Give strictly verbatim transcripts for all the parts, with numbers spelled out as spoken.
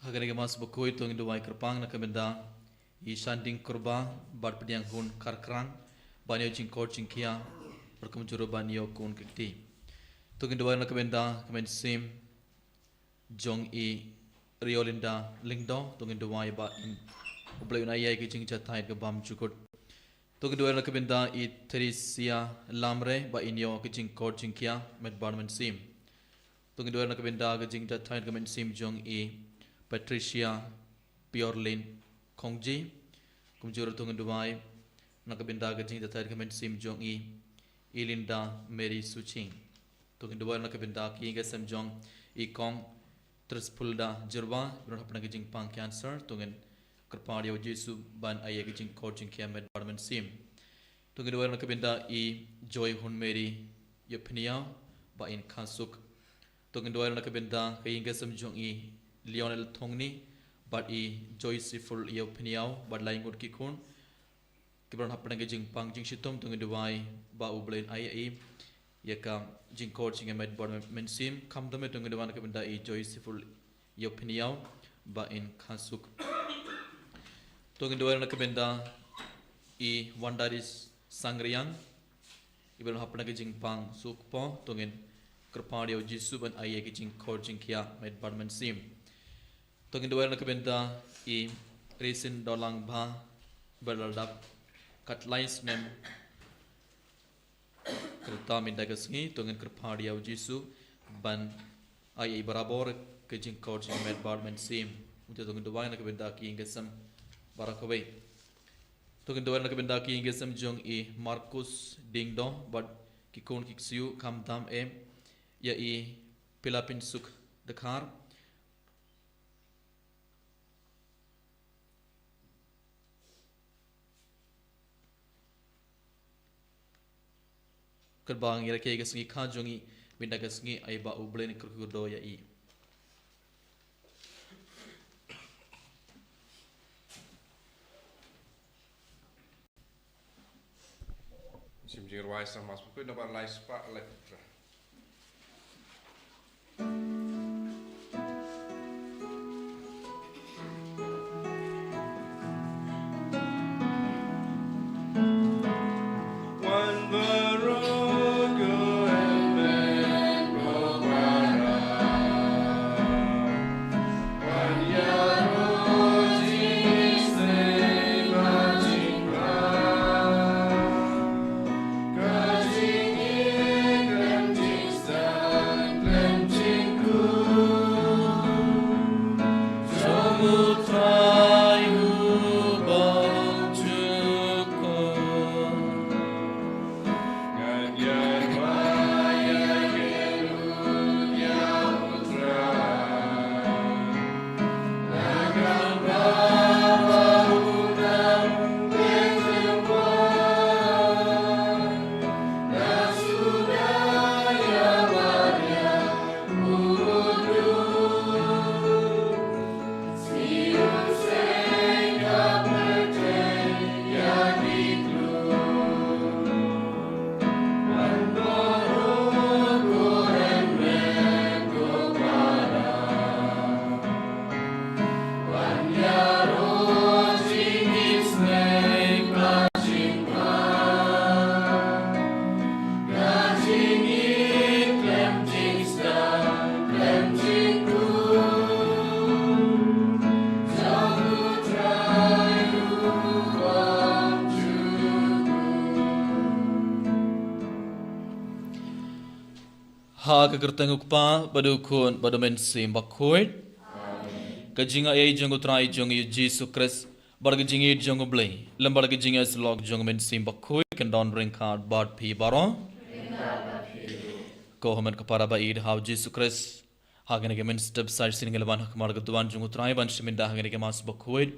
Ha kane ka Mass bakhuid to ngin duwai kyrpang na ka bynta i Shanding Kyrba bad Pdiang Hun Kharkrang ban ïoh jingkoit jingkhiah bad kumjuh ruh ban ïoh khun ka kti. To ngin duwai na ka bynta ka mynsiem jong i Riolinda Lyngdoh, to ngin duwai ba in U Blei un ai ïa i ka jingjahthait ka bymjukut. To ngin duwai na ka bynta i Theresia Lamre ba in ïoh ka jingkoit jingkhiah met bad mynsiem. To ngin duwai na ka bynta ka jingjahthait ka mynsiem jong i Patricia Piorlin Khongji. Kumjuh ruh to ngin duwai na ka bynta ka jingjahthait ka mynsiem jong i Elinda Mary Suching. To ngin duwai na ka bynta ki ïing ki sem jong i Kong Trispulda Jyrwa ba don hapdeng ka jingpang cancer, to ngin kyrpad ïa U Jisu ban ai ïa ka jingkoit jingkhiah met bad mynsiem. To ngin duwai na ka bynta i Joy Hun Mary Ïapynïaw ba in kha suk. To ngin duwai na ka bynta ka ïing ki sem jong i Lionel Thongni bad i Joy Siful Ïapynïaw bad lai ngut ki khun kiba don hapdeng ka jingpang jingshitom, to ngin duwai ba U Blei un ai ïa i ïa ka jingkoit jingkhiah met bad mynsiem. Khamtam eh to ngin duwai na ka bynta i Joy Siful Ïapynïaw ba in kha suk. To ngin duwai na ka bynta i Wandaris Sangriang iba don hapdeng ka jingpang suk po, to ngin kyrpad ïa U Jisu ban ai ïa ka jingkoit jingkhiah met bad mynsiem. To ngin duwai na ka bynta i Risin Dolang Bah ba la dap kat lai snem ka rta mynta ka sngi, to ngin kyrpad ïa U Jisu ban ai ïa i barabor ka jingkoit jingkhiah met bad mynsiem. Kumta to ngin duwai na ka bynta ki ïing ki sem baroh kawei. To ngin duwai na ka bynta ki ïing ki sem jong i Markus Diengdoh bad ki khun ki ksiew, khamtam eh ïa i Pilapin Suk Dkhar. Katba ngi rakhe ïa ka sngi kha jong i, mynta ka sngi ai ba U Blei un kyrkhu kyrdoh ïa i. Shim jingrwai sa Mass bakhuid nambar lai spah lai phra. Ha ka kyrteng u Kpa bad u Khun bad u Mynsiem Bakhuid. Ka jingaiei jong u Trai jong ngi u Jisu Khrist, bad ka jingïeit jong u Blei, lem bad ka jingïasyllok jong u Mynsiem Bakhuid kan don ryngkat bad phi baroh. Ko hynmen ko para ba ïeit ha u Jisu Khrist, ha kane ka mynstep sa shisien ngi la wan ha khmat ka duwan jong u Trai ban shim ïa ka Mass bakhuid.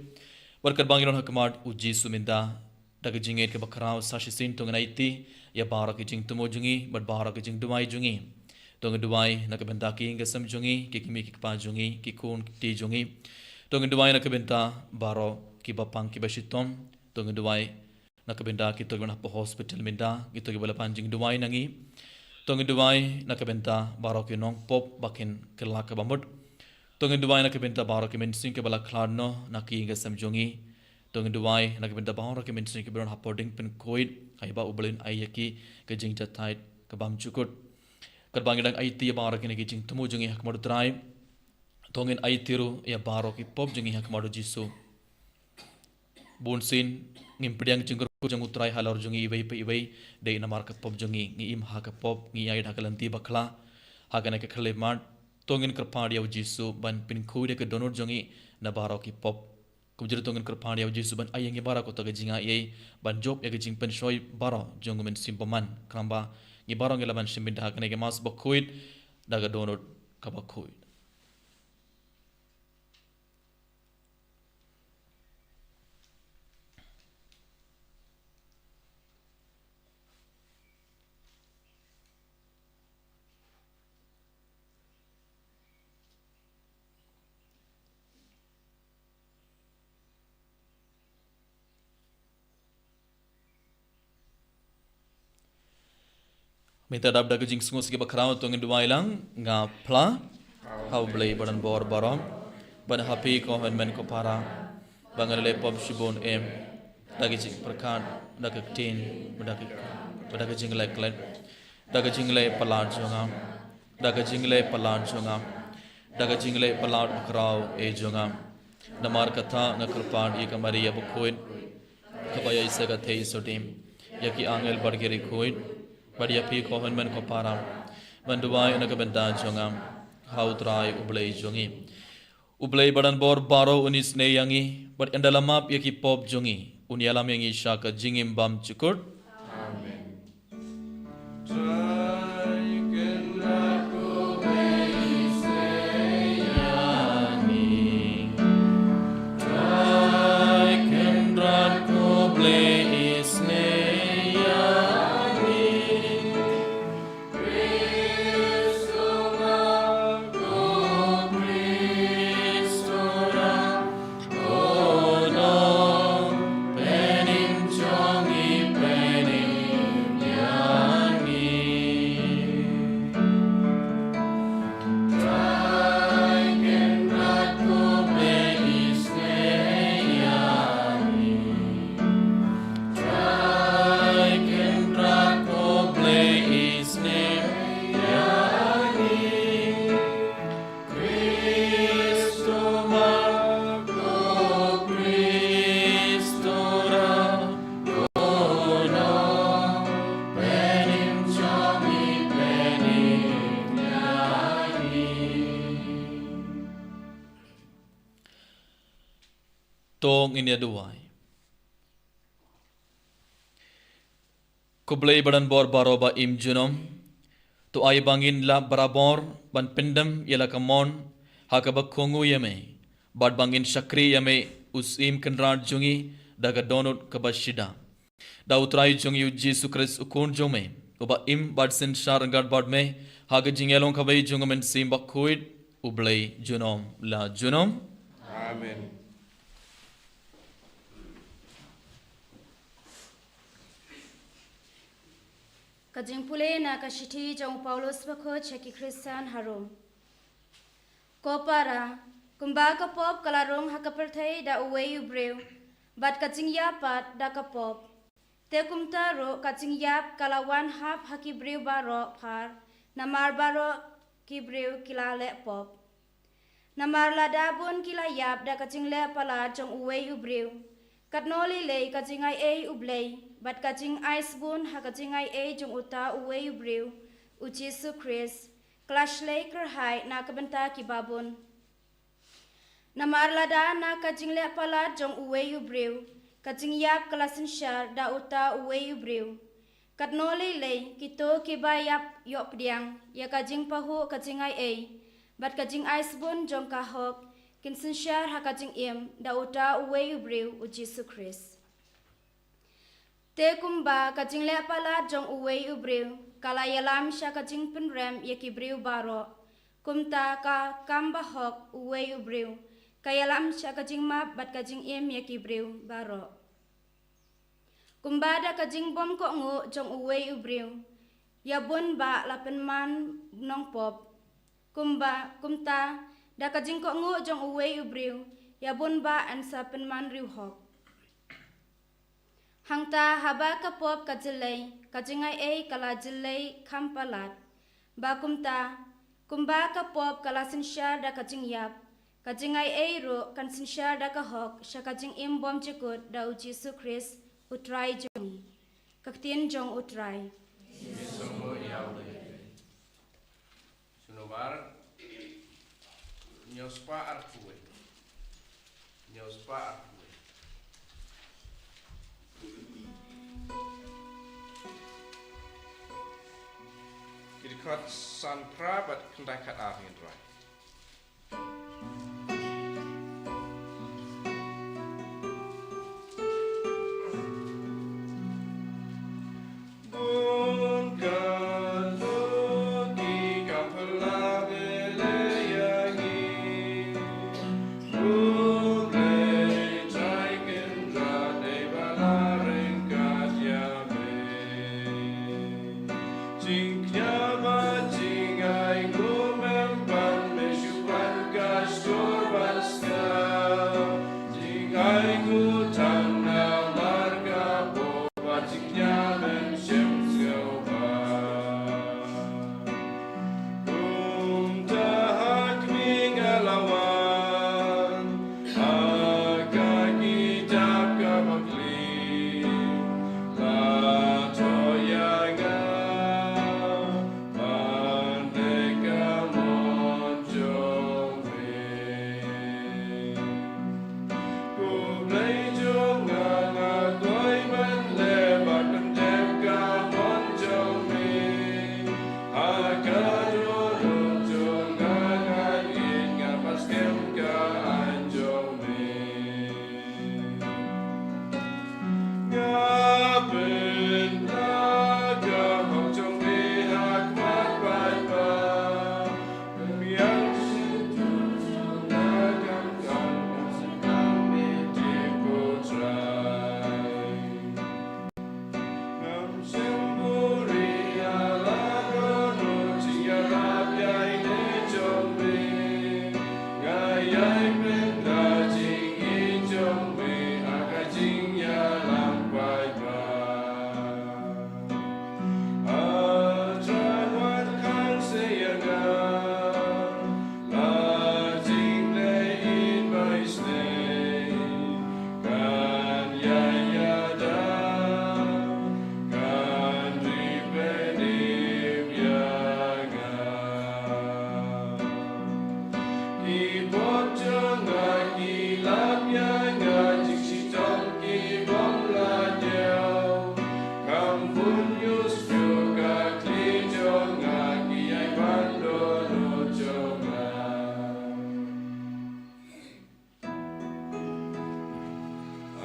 Bad katba ngi don ha khmat u Jisu mynta, da ka jingïeit kaba khraw sa shisien to ngin aiti ïa baroh ki jingthmu jong ngi bad baroh ki jingduwai jong ngi. To ngin duwai na ka bynta ki ïing ki sem jong ngi, ki kmie ki kpa jong ngi, ki khun ki kti jong ngi. To ngin duwai na ka bynta baroh kiba pang kiba shitom. To ngin duwai na ka bynta kito kiba na ha hospital mynta, kito kiba la pan jingduwai na ngi. To ngin duwai na ka bynta baroh ki nongpop ba kin kylla kaba mut. To ngin duwai na ka bynta baroh ki mynsiem kiba la khlad noh na ki ïing ki sem jong ngi. To ngin duwai na ka bynta baroh ki mynsiem kiba don hapoh dieng pynkhuid, ai ba U Blei un ai ïa ki ka jingjahthait ka bymjukut. Katba ngi dang aiti ïa baroh kine ki jingthmu jong ngi ha khmat U Trai, to ngin aiti ruh ïa baroh ki pop jong ngi ha khmat U Jisu. Bun sien ngim pdiang jingkyrkhu jong U Trai halor jong ngi iwei pa iwei, dei namar ka pop jong ngi, ngi im ha ka pop, ngi ïaid ha ka lynti bakhla, ha kane ka khyllipmat. To ngin kyrpad ïa U Jisu ban pynkhuid ïa ka dohnud jong ngi na baroh ki pop. Kumjuh ruh to ngin kyrpad ïa U Jisu ban ai ïa ngi baroh kato ka jingaiei ban jop ïa ka jingpynshoi baroh jong U Mynsiem Bymman, khnang ba ngi baroh ngi lah ban shim bynta ha kane ka Mass bakhuid da ka dohnud kaba khuid. Mynta dap da ka jingsngewsih bakhraw to ngin duwai lang. Nga phla ha U Blei ba donbor baroh, bad ha phi ko hynmen ko para, ba nga la leh pop shibun em, da ka jingpyrkhat, da ka ktien, bad da ka, bad da ka jingleh klet, da ka jingleh palat jong nga, da ka jingleh palat jong nga, da ka jingleh palat bakhraw ei jong nga. Namar kata nga kyrpad ïa ka Maria bakhuid, kaba ïaisha ka thei sudim, ïa ki angel bad ki riewkhuid, bad ïa phi ko hynmen ko para, ban duwai na ka bynta jong nga ha U Trai U Blei jong ngi. U Blei ba donbor baroh un isynei ïa ngi, bad ynda la map ïa ki pop jong ngi, un ïalam ïa ngi sha ka jingim bymjukut. Amen. To ngin ïa duwai. Ko Blei ba donbor baroh ba im junom, to ai ba ngin lah barabor ban pyndem ïa la ka mon ha kaba kohnguh ïa me, bad ba ngin shakri ïa me, U Syiem Kynrad jong ngi, da ka dohnud kaba shida. Da U Trai jong ngi U Jisu Khrist U Khun jong me, uba im bad synshar ryngkat bad me ha ka jingïalong kawei jong U Mynsiem Bakhuid, U Blei junom la junom. Amen. Ka jingpule na ka shithi jong u Paulus bakhuid sha ki Khristan ha Rom. Ko para, kumba ka pop ka la rung ha ka pyrthei da uwei u briew, bad ka jingïap pat da ka pop, te kumta ruh ka jingïap ka la wan hap ha ki briew baroh phar, namar baroh ki briew ki la leh pop. Namar lada bun ki la ïap da ka jingleh palat jong uwei u briew, katno lei lei ka jingaiei U Blei, bad ka jingai sbun ha ka jingaiei jong uta uwei u briew, U Jisu Khrist, ka la shlei kyrhai na ka bynta ki babun. Namar lada na ka jingleh palat jong uwei u briew ka jingïap ka la synshar da uta uwei u briew, katno lei lei kito kiba ïap ïoh pdiang ïa ka jingpahuh ka jingaiei bad ka jingai sbun jong ka hok kin synshar ha ka jingim da uta uwei u briew, U Jisu Khrist. Te kumba ka jingleh palat jong uwei u briew ka la ïalam sha ka jingpynrem ïa ki briew baroh, kumta ka kam bahok uwei u briew ka ïalam sha ka jingmap bad ka jingim ïa ki briew baroh. Kumba da ka jingbym kohnguh jong uwei u briew ïa bun bah la pynman nongpop, kumba, kumta Da ka jingkohnguh jong uwei u briew, ïa bun bah yn sa pynman riewhok. Hangta haba ka pop ka jyllei, ka jingaiei ka la jyllei kham palat. Ba kumta, kumba ka pop ka la synshar da ka jingïap, ka jingaiei ruh kan synshar da ka hok sha ka jingim bymjukut da u Jisu Khrist, u Trai jong ngi. Ka ktien jong u Trai. Sumar, hynñiew spah arphew wei. Hynñiew spah arphew wei. Ki dkhot san phra bad khyndai khatar ngin rwai.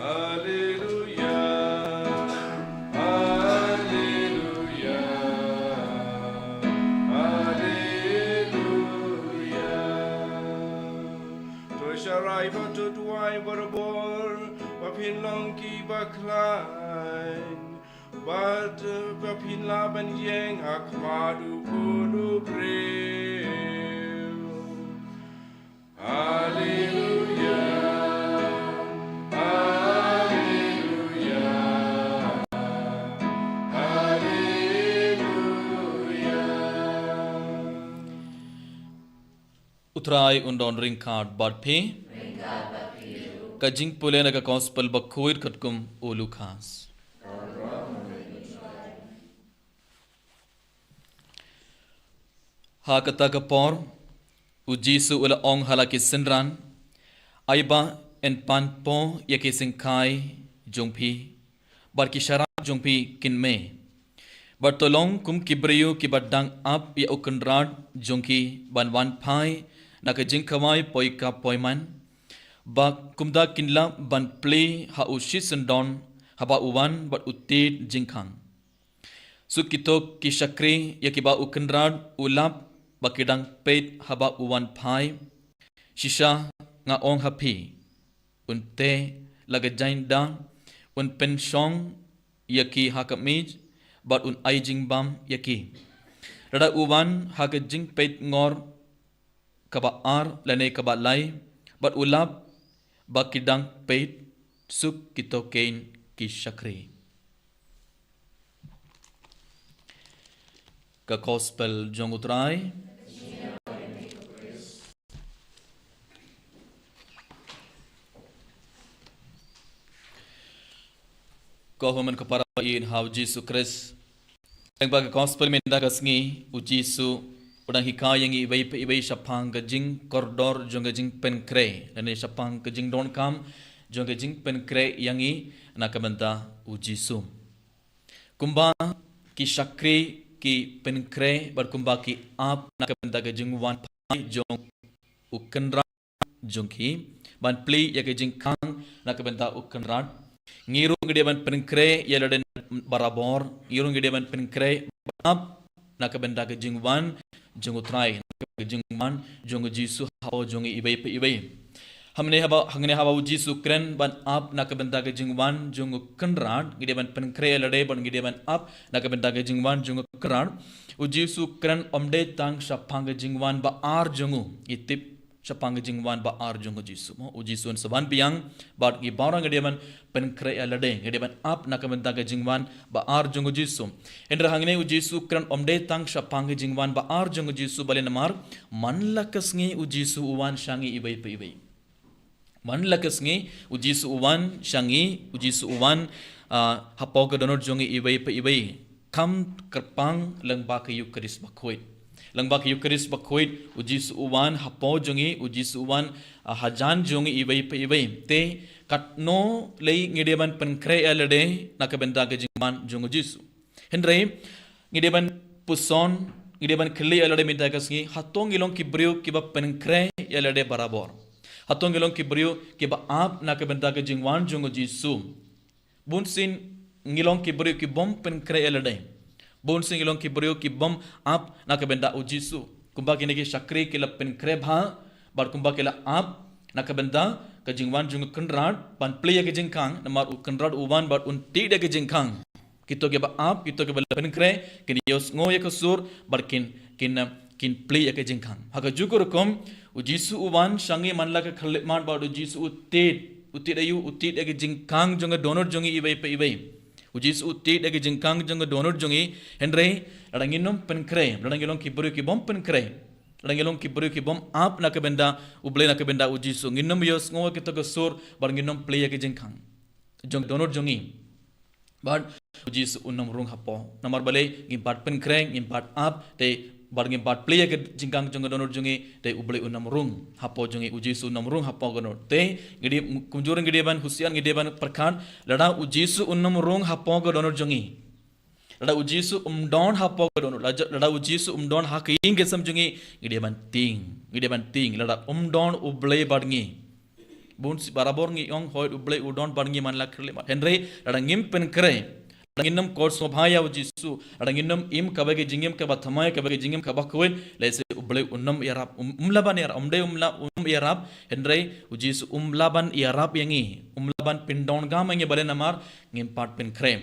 Alleluia, alleluia, alleluia. To sharai bad to duwai barabor, ba phin long kiba khlaiñ, bad ba phin lah ban ïeng ha khmat u khun u briew. Alleluia, alleluia, alleluia. U Trai un don ryngkat bad phi. Ka jingpule na ka Gospel bakhuid katkum u Lukas. Ha kata ka por, u Jisu u la ong ha la ki synran, ai ba yn pan poi ïa ki syngkai jong phi, bad ki sharak jong phi kin mih. Bad to long kum ki briew kiba dang ap ïa u kynrad jong ki ban wan phai na ka jingkhawai poi ka poi man. Ba kumta kin lah ban plie ha u shisyndon haba u wan bad u tied jingkhang. Suk kito ki shakri ïa kiba u kynrad u lap ba ki dang peit haba u wan phai. Shisha nga ong ha phi, un teh la ka jaiñda, un pynshong ïa ki ha ka miej, bad un ai jingbam ïa ki. Lada u wan ha ka jingpeit ngor, kaba ar lane kaba lai, bad u lap ba ki dang peit suk kito kein ki shakri. Ka Gospel jong U Trai. Ko hynmen ko para ba ïeit ha U Jisu Khrist. Lyngba ka Gospel mynta ka sngi, U Jisu u dang hikai ïa ngi iwei pa iwei shaphang ka jingkordor jong ka jingpynkhreh, lane shaphang ka jingdonkam jong ka jingpynkhreh ïa ngi na ka bynta U Jisu. Kumba ki shakri ki pynkhreh bad kumba ki ap na ka bynta ka jingwan phai jong u Kynrad jong ki, ban plie ïa ka jingkhang na ka bynta u Kynrad. Ngi ruh ngi dei ban pynkhreh ïa lade barabor, ngi ruh ngi dei ban pynkhreh bad ap na ka bynta ka jingwan jong U Trai, na ka bynta ka jingwan jong U Jisu hapoh jong ngi iwei pa iwei. Hangne haba, hangne haba U Jisu u kren ban ap na ka bynta ka jingwan jong u Kynrad, ngi dei ban pynkhreh ïa lade bad ngi dei ban ap na ka bynta ka jingwan jong u Kynrad. U Jisu u kren ym dei tang shaphang ka jingwan ba ar jong u, ngi tip shaphang ka jingwan ba ar jong U Jisu. Mo, U Jisu un sa wan biang, bad ngi baroh ngi dei ban pynkhreh ïa lade, ngi dei ban ap na ka bynta ka jingwan ba ar jong U Jisu. Hynrei hangne U Jisu u kren ym dei tang shaphang ka jingwan ba ar jong U Jisu, balei namar man la ka sngi U Jisu u wan sha ngi iwei pa iwei. Man la ka sngi U Jisu u wan sha ngi, U Jisu u wan, ah, hapoh ka dohnud jong ngi iwei pa iwei. Kham kyrpang lyngba ka Eukharist bakhuid. Lyngba ka Eukharist bakhuid, U Jisu u wan hapoh jong ngi, U Jisu u wan, ah, hajan jong ngi iwei pa iwei. Te katno lei ngi dei ban pynkhreh ïa lade na ka bynta ka jingwan jong U Jisu. Hynrei ngi dei ban puson, ngi dei ban kylli ïa lade mynta ka sngi, hato ngi long ki briew kiba pynkhreh ïa lade barabor? Hato ngi long ki briew kiba ap na ka bynta ka jingwan jong U Jisu? Bunsien ngi long ki briew ki bym pynkhreh ïa lade. Bunsien ngi long ki briew ki bym ap na ka bynta U Jisu. Kumba kine ki shakri ki la pynkhreh bha, bad kumba ki la ap na ka bynta ka jingwan jong u Kynrad, ban plie ïa ka jingkhang, namar u Kynrad u wan bad un tied ïa ka jingkhang. Kito kiba ap, kito kiba la pynkhreh, kin ïohsngew ïa ka sur, bad kin, kin, kin plie ïa ka jingkhang. Ha kajuh ka rukom, U Jisu u wan sha ngi man la ka khyllipmat bad U Jisu u tied, u tied aïu, u tied ïa ka jingkhang jong ka dohnud jong ngi iwei pa iwei. U Jisu u tied ïa ka jingkhang jong ka dohnud jong ngi, hynrei lada ngin ym pynkhreh, lada ngi long ki briew ki bym pynkhreh, lada ngi long ki briew ki bym ap na ka bynta U Blei, na ka bynta U Jisu, ngin ym ïohsngew ïa kito ka sur, bad ngin ym plie ïa ka jingkhang jong ka dohnud jong ngi. Bad U Jisu un ym rung hapoh. Namar balei? Ngim pat pynkhreh, ngim pat ap, te bad ngim pat plie ïa ka jingkhang jong ka dohnud jong ngi, te U Blei un ym rung hapoh jong ngi, U Jisu un ym rung hapoh ka dohnud. Te ngi dei, kumjuh ruh ngi dei ban husiar, ngi dei ban pyrkhat, lada U Jisu un ym rung hapoh ka dohnud jong ngi, lada U Jisu um don hapoh ka dohnud, lada, lada U Jisu um don ha ka ïing ka sem jong ngi, ngi dei ban tieng, ngi dei ban tieng, lada um don U Blei bad ngi. Bunsien barabor ngi ong, hooid U Blei u don bad ngi man la ka khyllipmat. Hynrei lada ngim pynkhreh, lada ngin ym kut sngewbha ïa U Jisu, lada ngin ym im kawei ka jingim kaba thymmai, kawei ka jingim kaba khuid, lehse U Blei un ym ïarap, um, um lah ban ïarap, um dei um lah, um ïarap, hynrei U Jisu um lah ban ïarap ïa ngi, um lah ban pyndonkam ïa ngi, balei? Namar ngim pat pynkhreh.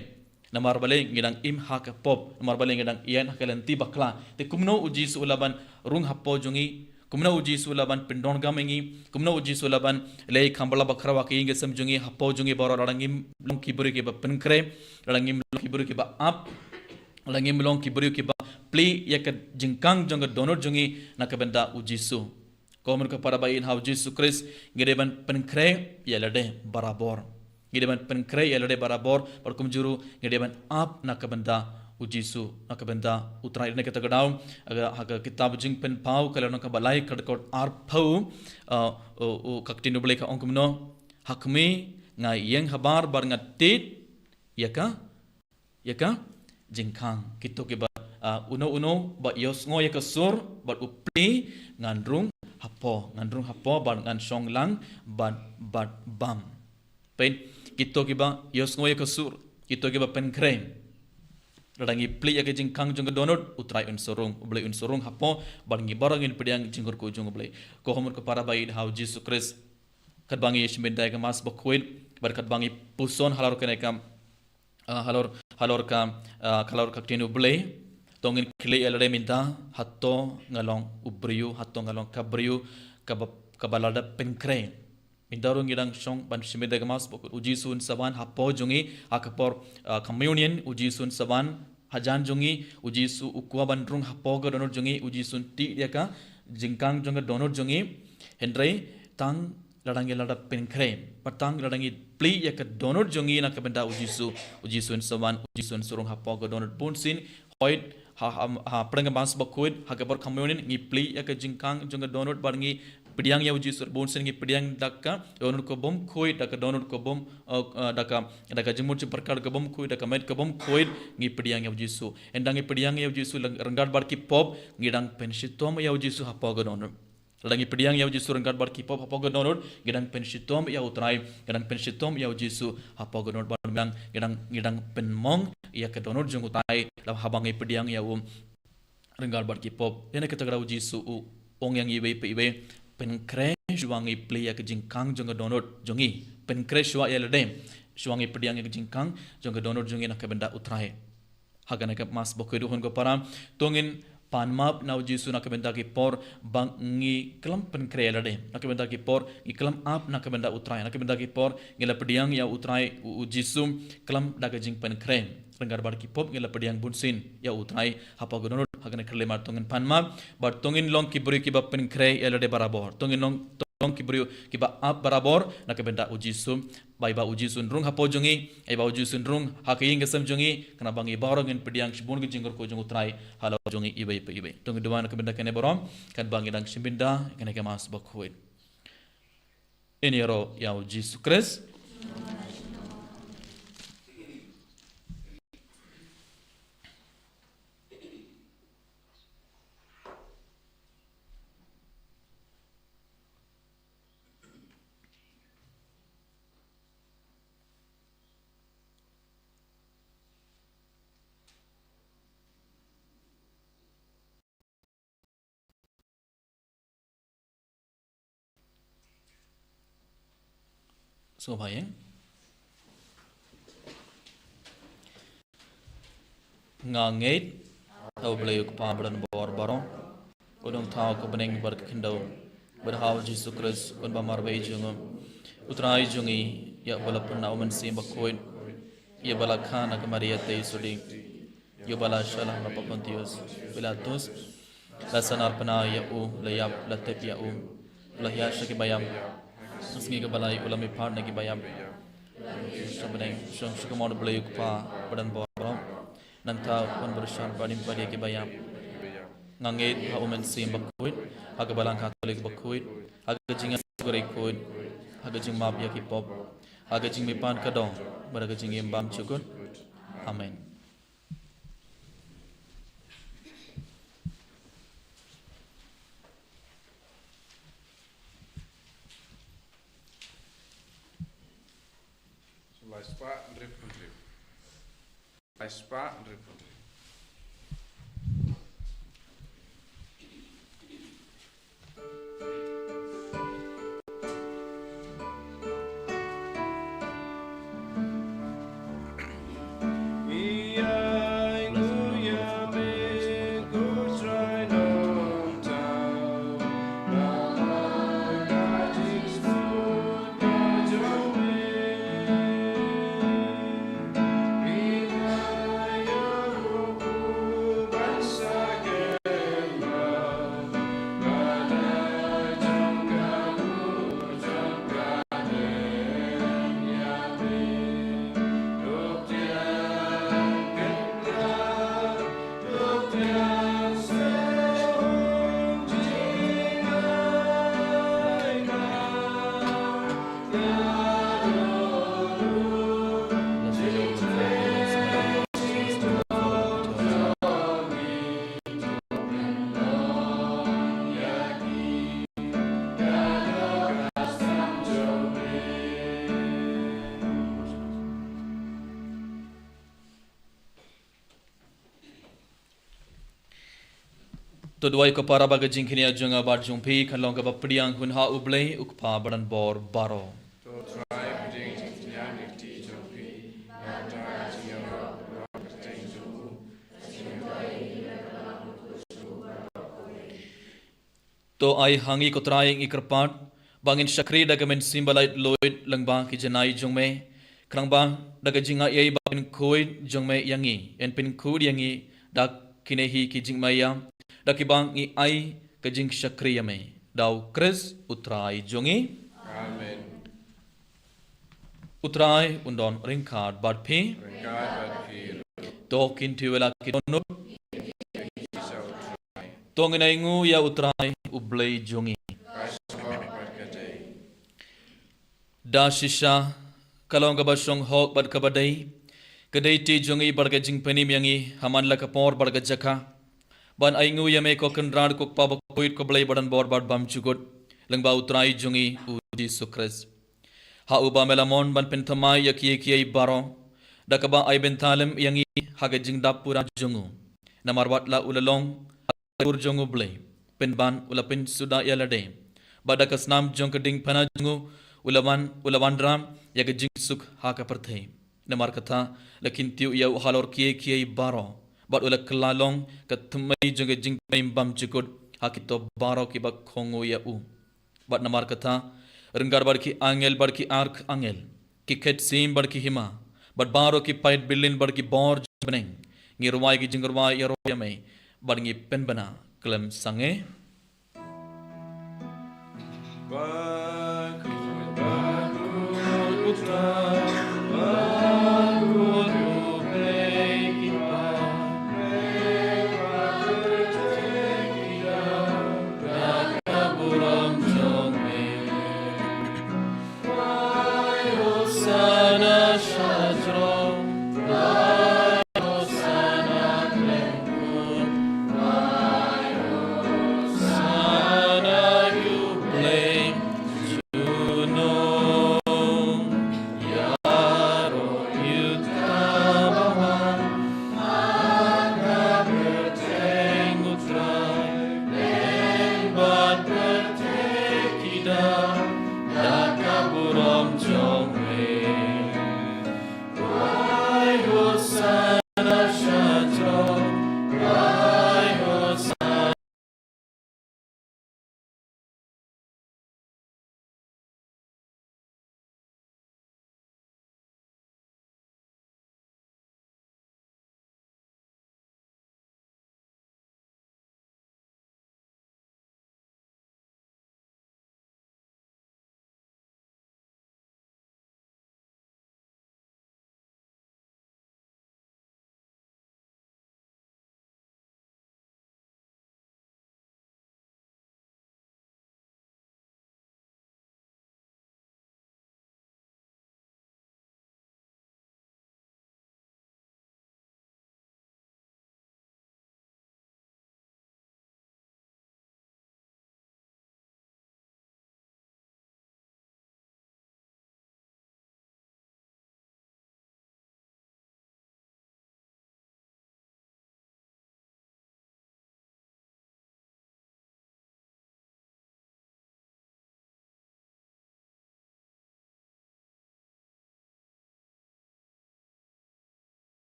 Namar balei? Ngi dang im ha ka pop. Namar balei? Ngi dang ïaid ha ka lynti bakla. Te kumno U Jisu u lah ban rung hapoh jong ngi? Kumno U Jisu u lah ban pyndonkam ïa ngi? Kumno U Jisu u lah ban leh kham bala bakhraw ha ka ïing ka sem jong ngi, hapoh jong ngi baroh, lada ngim long ki briew kiba pynkhreh, lada ngim long ki briew kiba ap, lada ngim long ki briew kiba plie ïa ka jingkhang jong ka dohnud jong ngi na ka bynta U Jisu? Ko hynmen ko para ba ïeit ha U Jisu Khrist, ngi dei ban pynkhreh ïa lade barabor. Ngi dei ban pynkhreh ïa lade barabor, bad kumjuh ruh ngi dei ban ap na ka bynta U Jisu, na ka bynta U Trai. Lane kata ka daw, ha ka, ha ka kitab Jingpynpaw ka lynnong kaba lai, ka dkhot arphew, uh, u, u, ka ktien U Blei ka ong kumno: Ha khmih nga ïeng habar bad nga tied ïa ka ïa ka jingkhang. Kito kiba, ah, uno uno ba ïohsngew ïa ka sur bad u plie, ngan rung hapoh, ngan rung hapoh bad ngan shong lang bad, bad bam. Peit, kito kiba ïohsngew ïa ka sur, kito kiba pynkhreh. Lada ngi plie ïa ka jingkhang jong ka dohnud, U Trai un sa rung, U Blei un sa rung hapoh, bad ngi baroh ngin pdiang jingkyrkhu jong U Blei. Ko hynmen ko para ba ïeit ha U Jisu Khrist, katba ngi ïashim bynta ïa ka Mass bakhuid, bad katba ngi puson halor kane ka, ah, halor, halor ka, ah, halor ka ktien U Blei, To ngin kylli ïa lade mynta, hato nga long u briew, hato nga long ka briew, kaba, kaba lada pynkhreh. Mynta ruh ngi dang shong ban shim ïa ka Mass Bakhuid, u Jisu un sa wan hapoh jong ngi, ha ka por, ah, communion, u Jisu un sa wan hajan jong ngi, u Jisu u kwah ban rung hapoh ka dohnud jong ngi, u Jisu un tih ïa ka jingkhang jong ka dohnud jong ngi, hynrei tang lada ngi lada pynkhreh, bad tang lada ngi plie ïa ka dohnud jong ngi na ka bynta u Jisu, u Jisu un sa wan, u Jisu un sa rung hapoh ka dohnud bunsien, hooid, ha, ha, ha pdeng ka Mass Bakhuid, ha ka por communion, ngi plie ïa ka jingkhang jong ka dohnud bad ngi pdiang ïa u Jisu bunsien, ngi pdiang da ka dohnud ka bym khuid, da ka dohnud ka bym, eh, eh, da ka, da ka jingmut jingpyrkhat ka bym khuid, da ka met ka bym khuid, ngi pdiang ïa u Jisu. Ynda ngi pdiang ïa u Jisu leng-, ryngkat bad ki pop, ngi dang pynshitom ïa u Jisu hapoh ka dohnud. Lada ngi pdiang ïa u Jisu ryngkat bad ki pop hapoh ka dohnud, ngi dang pynshitom ïa u Trai, ngi dang pynshitom ïa u Jisu hapoh ka dohnud bad ngi dang, ngi dang, ngi dang pynmong ïa ka dohnud jong u Trai, lada haba ngi pdiang ïa u ryngkat bad ki pop. Ïa na kata ka daw u Jisu u ong ïa ngi iwei pa iwei, pynkhreh shuwa ngi plie ïa ka jingkhang jong ka dohnud jong ngi. Pynkhreh shuwa ïa lade, shuwa ngi pdiang ïa ka jingkhang jong ka dohnud jong ngi na ka bynta u Trai. Ha kane ka Mass Bakhuid, ko para, to ngin pan map na u Jisu na ka bynta ki por ba ngi khlem pynkhreh ïa lade, na ka bynta ki por ngi khlem ap na ka bynta u Trai, na ka bynta ki por ngi la pdiang ïa u Trai, u, u Jisu, khlem da ka jingpynkhreh. Ryngkat bad ki pop ngi la pdiang bunsien ïa u Trai hapoh ka dohnud. Ha kane ka khyllipmat to ngin pan map, bad to ngin long ki briew kiba pynkhreh ïa lade barabor. To ngin long, to long ki briew kiba ap barabor na ka bynta u Jisu. Ba ïa ba u Jisu un rung hapoh jong ngi, ïa ba u Jisu un rung ha ka ïing ka sem jong ngi, khnang ba ngi baroh ngin pdiang shibun ka jingkyrkhu jong u Trai halor jong ngi iwei pa iwei. To ngin duwai na ka bynta kane baroh, katba ngi dang shim bynta ïa kane ka Mass Bakhuid. Ngin ïaroh ïa u Jisu Khrist. Sngewbha ïa. Nga ngeit ha U Blei U Kpa badonbor baroh, u nongthaw ka bneng bad ka khyndew, bad ha U Jisu Khrist, u Khun ba marwei jong u, U Trai jong ngi, ïa uba la pynbna U Mynsiem Bakhuid, ïa uba la kha na ka Maria Theisotti, ïa uba la shah lang ha Pontius Pilatus, la sahnarphna ïa u, la ïap, la tep ïa u, la hiar sha ki baïap. Sngi kaba lai u la mihpat na ki baïap. Sha bneng, shong sha kamon U Blei U Kpa badonbor baroh. Nangta un byrshang ban im pat ïa ki baïap. Nga ngeit ha U Mynsiem Bakhuid, ha ka Balang Katholik bakhuid, ha ka jingïasuk bakhuid, ha ka jingmap ïa ki pop, ha ka jingmihpat ka doh, bad ha ka jingim bymjukut. Amen. Lai spah hynriew phew hynriew. Lai spah hynriew phew hynriew. To duwai ko para ba ka jingkyrkhu jong nga bad jong phi kan long kaba pdiang hun ha U Blei U Kpa badonbor baroh. To Trai pdiang jingkyrkhu jong phi, bad ka jingïaroh bad ka jingïaroh. To ai ha ngi ko Trai ngi kyrpad ba ngin shakri da ka mynsiem ba laitluid lyngba ki janai jong me, khnang ba da ka jingai ei ba pynkhuid jong me ïa ngi, yn pynkhuid ïa ngi da kine hi ki jingmaïa, da kiba ngi ai ka jingshakri ïa me. Da u Khrist u Trai jong ngi. Amen. U Trai un don ryngkat bad phi. Ryngkat bad phi. To kin thiah ïa la ki dohnud. To ngin ai nguh ïa u Trai u Blei jong ngi. Da shisha ka long kaba shong hok bad kaba dei, ka dei ti jong ngi bad ka jingpynim ïa ngi ha man la ka por bad ka jaka, ban ai nguh ïa me ko Kynrad ko Kpa bakhuid ko Blei badonbor bad bymjukut, lyngba u Trai jong ngi u Jisu Khrist. Ha uba me la mon ban pynthymmai ïa kiei kiei baroh, da kaba ai bynta lem ïa ngi ha ka jingdap pura jong u. Namar wat la u la long ha ka dur jong u Blei, pynban u la pynsuda ïa lade. Bad da ka snam jong ka diengphna jong u, u la wan, u la wanrah ïa ka jingsuk ha ka pyrthei. Namar kata, la kyntiew ïa u halor kiei kiei baroh, bad u la kylla long ka thymmei jong ka jingpynim bymjukut ha kito baroh kiba kohnguh ïa u. Bad namar kata, ryngkat bad ki angel bad ki arkangel, ki khetsim bad ki hima, bad baroh ki paid bilin bad ki bor jong bneng, ngi rwai ki jingrwai ïaroh ïa me, bad ngi pynbna khlem sangeh.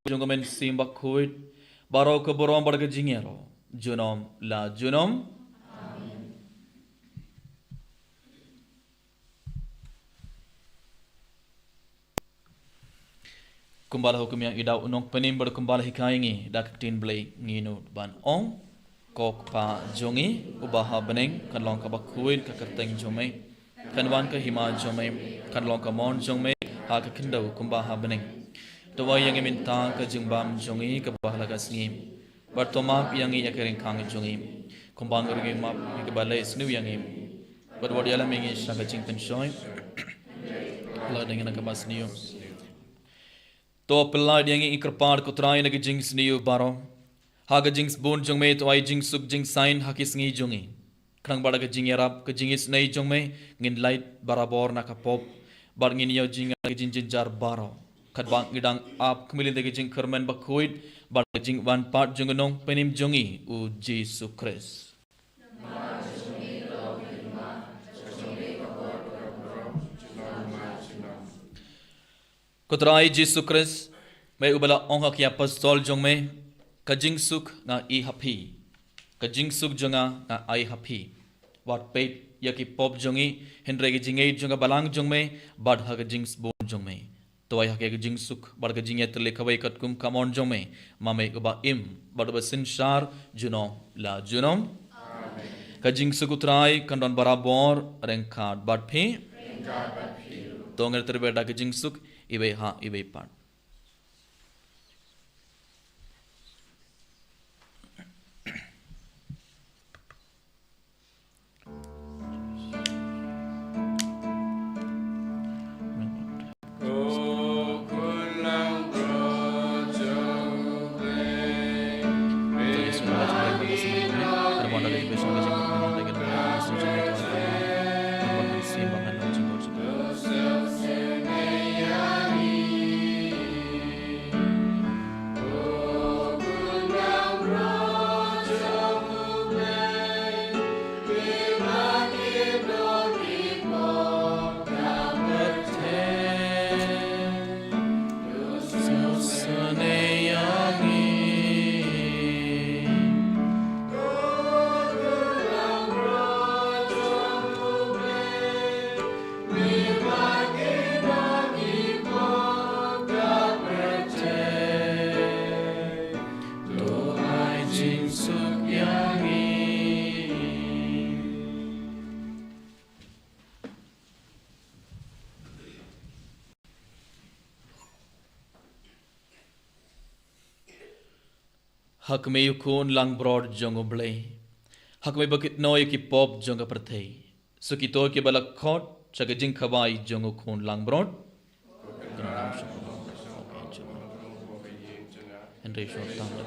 jong ka Mynsiem Bakhuid, baroh ka burom bad ka jingïaroh junom la junom. Kumba la hukum ïa ngi da u Nongpynim bad kumba la hikai ïa ngi da ka ktien Blei, ngin nud ban ong: Ko Kpa jong ngi uba ha bneng, kan long kaba khuid ka kyrteng jong me, kan wan ka hima jong me, kan long ka mon jong me ha ka khyndew kumba ha bneng. To ai ïa ngi mynta ka jingbam jong ngi kaba ha la ka sngi, bad to map ïa ngi ïa ki ryngkang jong ngi, kumba ngi ruh ngi map ïa kiba leh sniew ïa ngi, bad wat ïalam ïa ngi sha ka jingpynshoi, lada ngi na kaba sniew. To pyllait ïa ngi, ngi kyrpad ko Trai, na ka jingsniew baroh. Ha ka jingsbun jong me to ai jingsuk jingsaiñ ha ki sngi jong ngi, khnang ba da ka jingïarap ka jingisynei jong me ngin lait barabor na ka pop, bad ngin ïoh jingngeit ha ka jingjynjar baroh, katba ngi dang ap khmih da ka jingkyrmen bakhuid bad ka jingwan pat jong u Nongpynim jong ngi u Jisu Khrist. Ko Trai Jisu Khrist, me uba la ong ha ki apostol jong me: Ka jingsuk nga ai ha phi, ka jingsuk jong nga nga ai ha phi. Wat peit ïa ki pop jong ngi, hynrei ka jingngeit jong ka balang jong me bad ha ka jingsbun jong me. To ai ha ki ka jingsuk bad ka jingïatylli kawei katkum ka mon jong me, ma me uba im bad uba synshar junom la junom. Ka jingsuk u Trai kan don barabor ryngkat bad phi. To ngin tyrwa da ka jingsuk iwei ha iwei pat. Ha kmie u Khun langbrot jong U Blei, ha kmie ba kit noh ïa ki pop jong ka pyrthei. Suk ïa kito kiba la khot sha ka jingkhawai jong u Khun langbrot. Hynrei shu tam da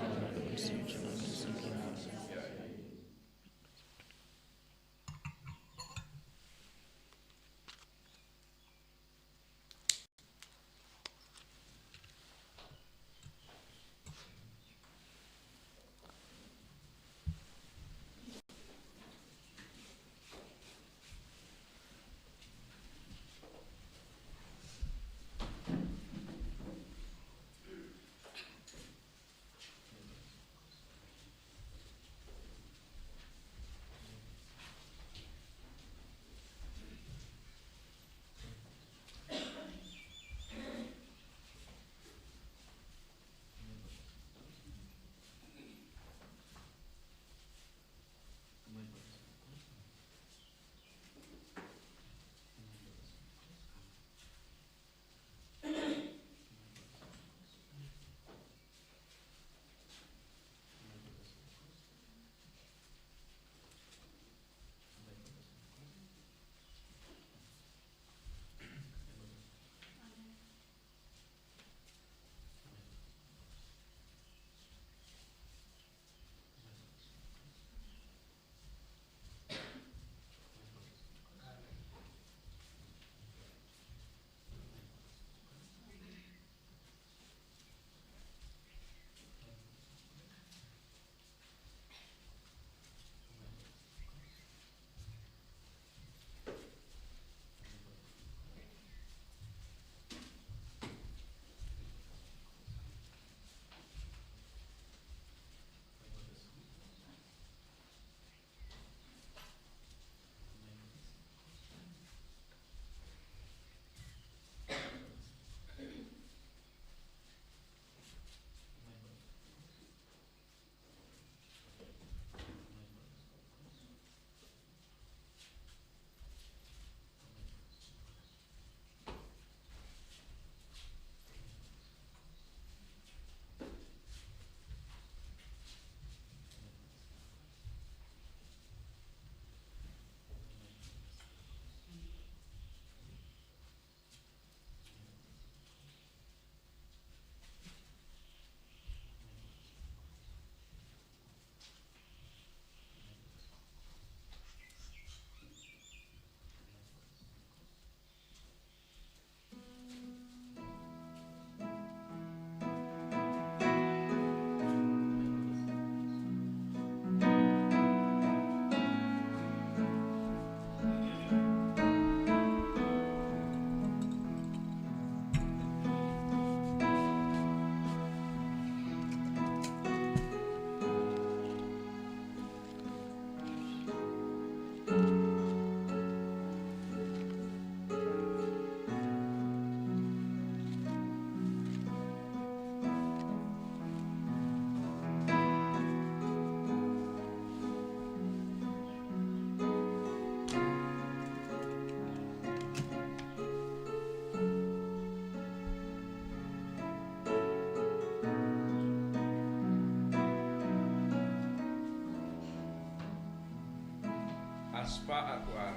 Spah arphew ar.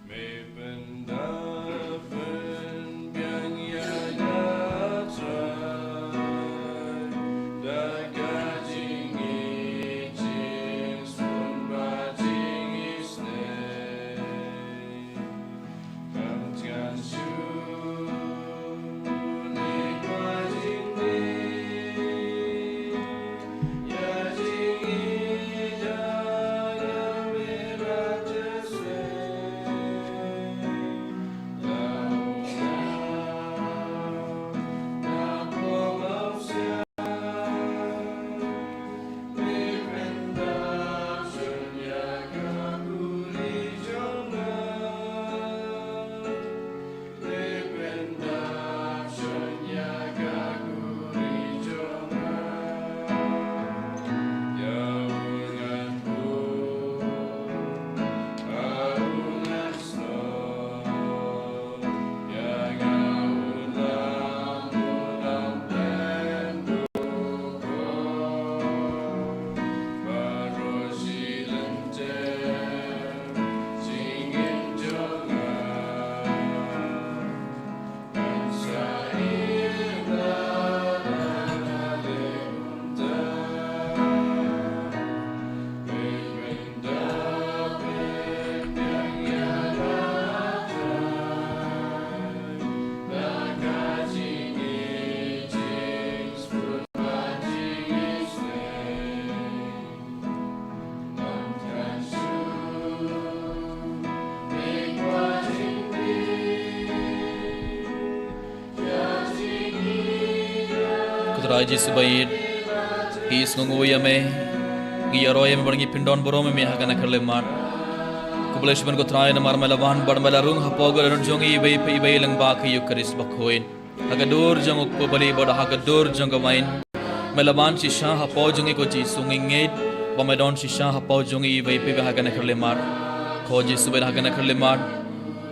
Me pynda pynbiang ïa ka trai da ka jingïeit, jingsbun bad jingisynei. Kam tngan shuh ne kwah jingdie. Ko Trai Jisu ba ïeit, ngi sngewnguh ïa me, ngi ïaroh ïa me bad ngi pyndonburom ïa me ha kane ka khyllipmat. Khublei shibun ko Trai namar me la wan bad me la rung hapoh ka dohnud jong ngi iwei pa iwei lyngba ka Eukharist bakhuid. Ha ka dur jong u kpu bali bad ha ka dur jong ka wain. Me la wan shisha hapoh jong ngi ko Jisu, ngi ngeit ba me don shisha hapoh jong ngi iwei pa iwei ha kane ka khyllipmat. Ko Jisu ba ïeit, ha kane ka khyllipmat,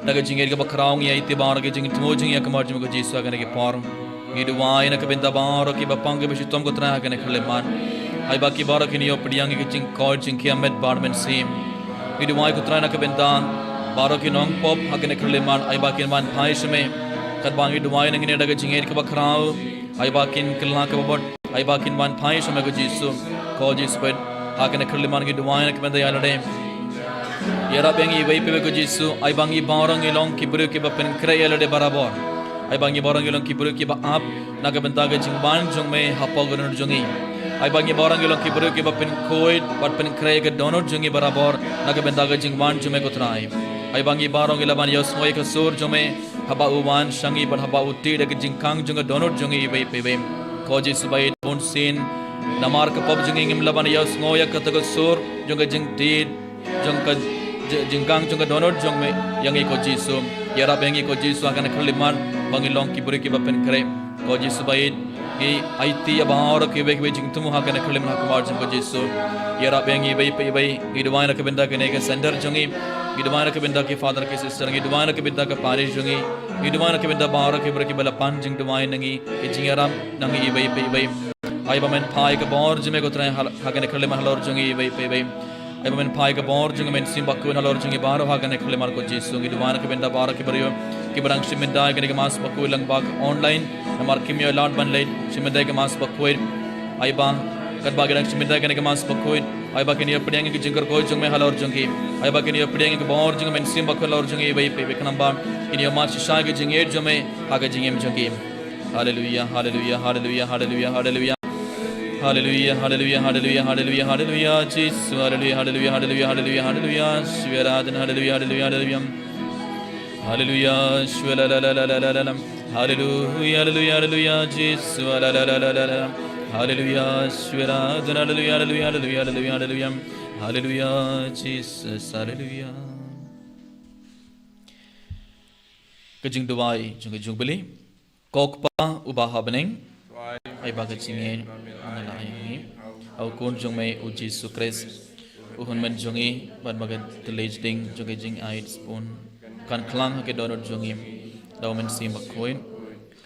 da ka jingngeit kaba khraw ngi aiti baroh ki jingthmu jong ngi ha khmat jong me ko Jisu ha kane ka por. Ngi duwai na ka bynta baroh kiba pang kiba shitom ko Trai ha kane ka khyllipmat. Ai ba ki baroh kin ïoh pdiang ïa ka jingkoit jingkhiah met bad mynsiem. Ngi duwai ko Trai na ka bynta baroh ki nongpop ha kane ka khyllipmat, ai ba kin wan phai sha me. Katba ngi duwai na ngi ne da ka jingngeit kaba khraw, ai ba kin kylla kaba bud, ai ba kin wan phai sha me ko Jisu. Ko Jisu ba ïeit, ha kane ka khyllipmat ngi duwai na ka bynta ïa lade. Ïarap ïa ngi iwei pa iwei ko Jisu, ai ba ngi baroh ngi long ki briew kiba pynkhreh ïa lade barabor. Ai ba ngi baroh ngi long ki briew kiba ap na ka bynta ka jingwan jong me hapoh ka dohnud jong ngi. Ai ba ngi baroh ngi long ki briew kiba pynkhuid bad pynkhreh ïa ka dohnud jong ngi barabor na ka bynta ka jingwan jong me ko Trai. Ai ba ngi baroh ngi la ban ïohsngew ïa ka sur jong me haba u wan sha ngi bad haba u tih da ka jingkhang jong ka dohnud jong ngi iwei pa iwei. Ko Jisu ba ïeit, bunsien namar ka pop jong ngi ngim lah ban ïohsngew ïa kata ka sur jong ka jingtih jong ka j-, jingkhang jong ka dohnud jong me ïa ngi ko Jisu. Ïarap ïa ngi ko Jisu ha kane ka khyllipmat ba ngin long ki briew kiba pynkhreh. Ko Jisu ba ïeit, ngi aiti ïa baroh kiwei kiwei jingthmu ha kane ka khyllipmat ha khmat jong me ko Jisu. Ïarap ïa ngi iwei pa iwei, ngi duwai na ka bynta kane ka center jong ngi. Ngi duwai na ka bynta ki father ki sister, ngi duwai na ka bynta ka parish jong ngi. Ngi duwai na ka bynta baroh ki briew kiba la pan jingduwai na ngi, ki jingïarap na ngi iwei pa iwei. Ai ba men phai ka bor jong me ko Trai ha, ha kane ka khyllipmat halor jong ngi iwei pa iwei. Ai ba men phai ka bor jong me Mynsiem Bakhuid halor jong ngi baroh ha kane ka khyllipmat ko Jisu. Ngi duwai na ka bynta baroh ki briew kiba dang shim bynta ïa kane ka Mass Bakhuid lyngba ka online. Namar kim ïoh lad ban leit shim bynta ïa ka Mass Bakhuid. Ai ba katba ki dang shim bynta ïa kane ka Mass Bakhuid, ai ba kin ïoh pdiang ïa ka jingkyrkhu jong me halor jong ki. Ai ba kin ïoh pdiang ïa ka bor jong me Mynsiem Bakhuid halor jong ngi iwei pa iwei, khnang ba kin ïoh mad shisha ïa ka jingïeit jong me ha ka jingim jong ki. Haleluia, haleluia, haleluia, haleluia, haleluia. Haleluia, haleluia, haleluia, haleluia, haleluia, Jisu, haleluia, haleluia, haleluia, haleluia, haleluia, Shweradan, haleluia, haleluia, haleluia. Haleluia, shwela la la la la la la la. Haleluia, haleluia, haleluia, Jisu, la la la la la la. Haleluia, Shweradan, haleluia, haleluia, haleluia, haleluia, haleluia. Haleluia, Jisu, haleluia. Ka jingduwai jong ka Jubilee. Ko Kpa uba ha bneng, ai ba ka jingngeit nga la ai ha ngi ha u Khun jong me u Jisu Khrist, u hynmen jong ngi, bad ba ka tyrlai jingding jong ka jingaid sbun kan khlang ha ka dohnud jong ngi da u Mynsiem Bakhuid,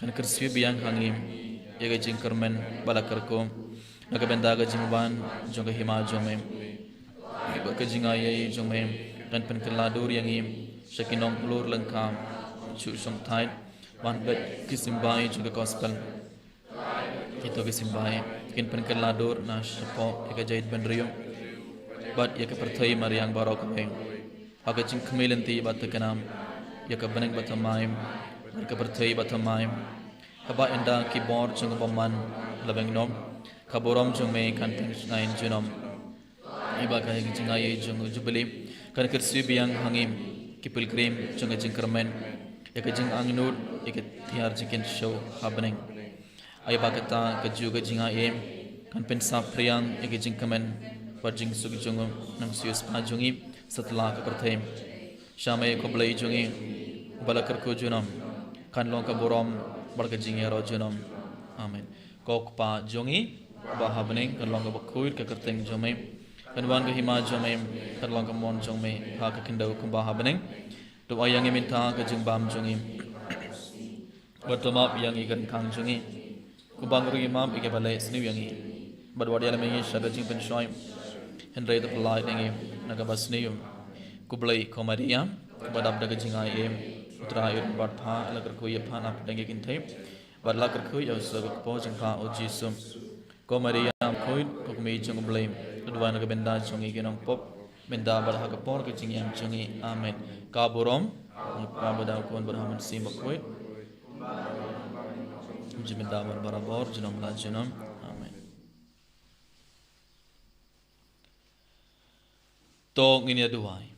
kan kyrsiew biang ha ngi ïa ka jingkyrmen ba la kyrkhu na ka bynta ka jingwan jong ka hima jong me. Bad ka jingaiei jong me kan pynkylla dur ïa ngi sha ki nonglur lyngkha, shu shongthait ban bad ki symbai jong ka gospel. Kito ki symbai kin pynkylla dur na shapoh ïa ka jaitbynriew bad ïa ka pyrthei mariang baroh kawei ha ka jingkhmih lynti bad thikna ïa ka bneng bathymmai bad ka pyrthei bathymmai. Haba ynda ki bor jong ka bymman la bynrap, ka burom jong me kan teng shngaiñ junom. Ïa ba ka jingaiei jong u Jubili kan kyrsiew biang ha ngi ki pilgrim jong ka jingkyrmen ïa ka jingangnud ïa ka tiar jingkynshew ha bneng. Ïa ba kata ka juh ka jingaiei kan pynsaphriang ïa ka jingkmen bad jingsuk jong u nongsiewspah jong ngi satlak ka pyrthei. Sha me ko Blei jong ngi, ba la kyrkhu junom, kan long ka burom bad ka jingïaroh junom. Amen. Ko Kpa jong ngi ba ha bneng, kan long kaba khuid ka kyrteng jong me. Kan wan ka hima jong me, kan long ka mon jong me ha ka khyndew kumba ha bneng. To ai ïa ngi mynta ka jingbam jong ngi, bad to map ïa ngi ka ryngkang jong ngi, kumba ngi ruh ngi map ïa kiba leh sniew ïa ngi. Bad wat ïalam ïa ngi sha ka jingpynshoi, hynrei to pyllait ïa ngi na kaba sniew. Ko Blei, ko Maria kaba dap da ka jingaiei, U Trai u don bad pha. La kyrkhu ïa pha napdeng ki kynthei, bad la kyrkhu ïa u seh ka kpoh jong pha, U Jisu. Ko Maria khuid, ko Kmie jong U Blei, to duwai na ka bynta jong ngi ki nongpop, mynta bad ha ka por ka jingim jong ngi. Amen. Ka burom ha U Kpa bad ha U Khun bad ha U Mynsiem Bakhuid, mynta bad barabor, junom la junom. Amen. To ngin ïa duwai.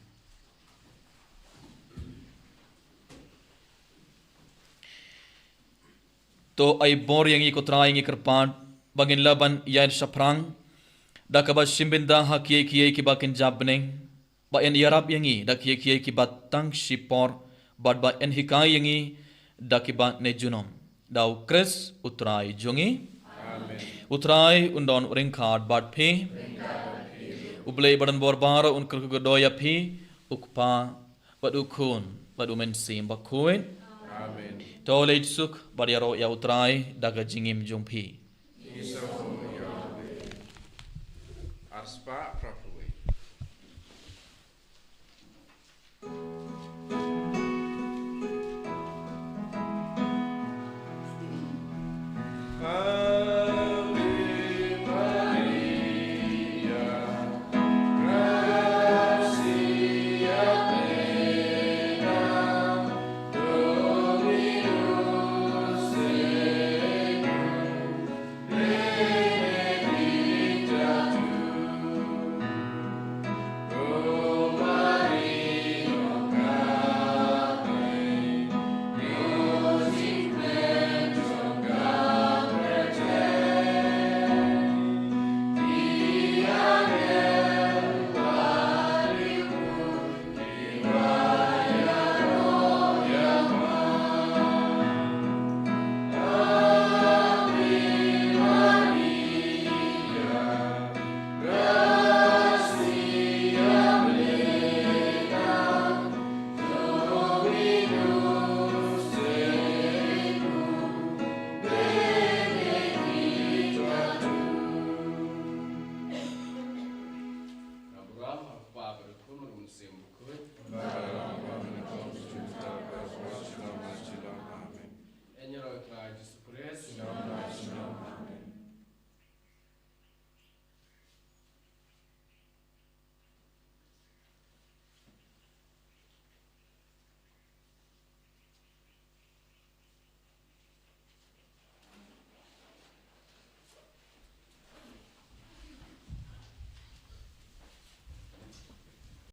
To ai bor ïa ngi ko Trai, ngi kyrpad, ba ngin lah ban ïaid shaphrang da kaba shim bynta ha kiei kiei kiba kynja bneng, ba yn ïarap ïa ngi da kiei kiei kiba tang shipor, bad ba yn hikai ïa ngi da kiba ne junom. Da U Khrist U Trai jong ngi. Amen. U Trai un don ryngkat bad phi. U Blei ba don bor baroh un kyrkhu kyrdoh ïa phi, U Kpa bad U Khun bad U Mynsiem Bakhuid. Amen. To leit suk bad ïaroh ïa U Trai da ka jingim jong phi. Arspah phra phew.